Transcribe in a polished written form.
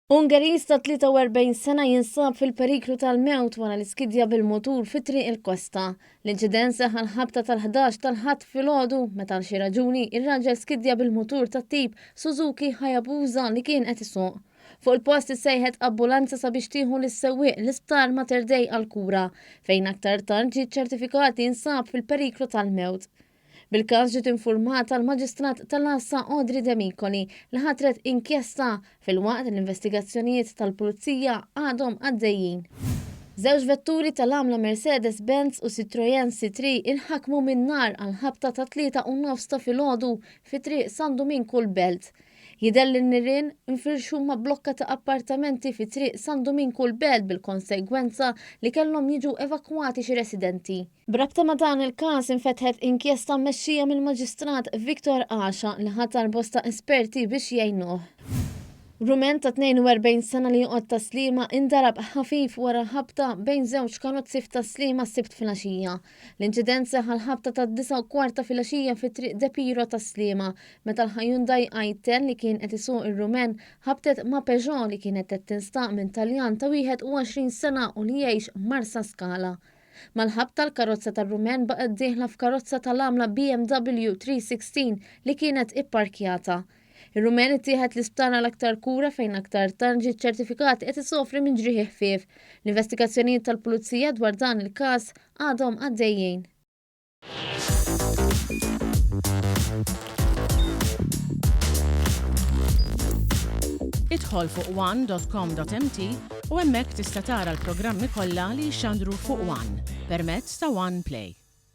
Ungeriż ta' 43 sena jinsab fil-periklu tal-mewt wara li skidja bil-mutur fi Triq il-Kosta. L-inċident seħħ għall-ħabta tal-ħdax tal-Ħadd filgħodu meta għal xi raġuni r-raġel skidja bil-mutur tat-tip Suzuki Hayabusa li kien qed isuq. Fuq il-post issejħet abbulanza sabiex tieħu lis-sewwieq l-Isptar Mater Dei għall-kura, fejn aktar tard ġie ċċertifikat li jinsab fil-periklu tal-mewt. Bil-każ ġiet infurmata l-Maġistrat tal-Għassa Audrey Demicoli li ħatret inkjesta filwaqt li l-investigazzjonijiet tal-Pulizija għadhom għaddejjin. Żewġ vetturi tal-għamla Mercedes Benz u Citroen C3 inħakmu min-nar għall-ħabta tat-tlieta u nofs ta' filgħodu fi Triq San Duminku l-Belt. Jidher li n-nirien infirxu ma' blokka ta' appartamenti fi Triq San Duminku l-Belt bil-konsegwenza li kellhom jiġu evakwati xi residenti. B'rabta ma' dan il-każ infetħet inkjesta mmexxija mill-Maġistrat Victor Asha li ħatar bosta esperti biex jgħinuh. Rumen ta' 42 sena li joqgħod Tas-Sliema indarab ħafif wara ħabta bejn żewġ karozzi f'Tas-Sliema s-Sibt filgħaxija. L-inċident seħħ għall-ħabta tad-disgħa u kwart ta' filgħaxija fi Triq De Piro Tas-Sliema meta l-Hyundai i10 li kien qed isuq ir-Rumen ħabtet ma' Peugeot li kienet qed tinstaq minn Taljan ta' 21 sena u li jgħix Marsaskala. Mal-ħabta l-karozza tar-Rumen baqgħet dieħla f'karozza tal-għamla BMW 316 li kienet ipparkjata. Ir-Rumen ittieħed l-isptar għal aktar kura fejn aktar tard ġie ċċertifikat li qed isofri minn ġrieħi ħfief. L-investigazzjonijiet tal-Pulizija dwar dan il-każ għadhom għaddejjin. Idħol fuq one.com.mt u hemmhekk tista' tara l-programmi kollha li jixxandru fuq One permezz ta' One Play.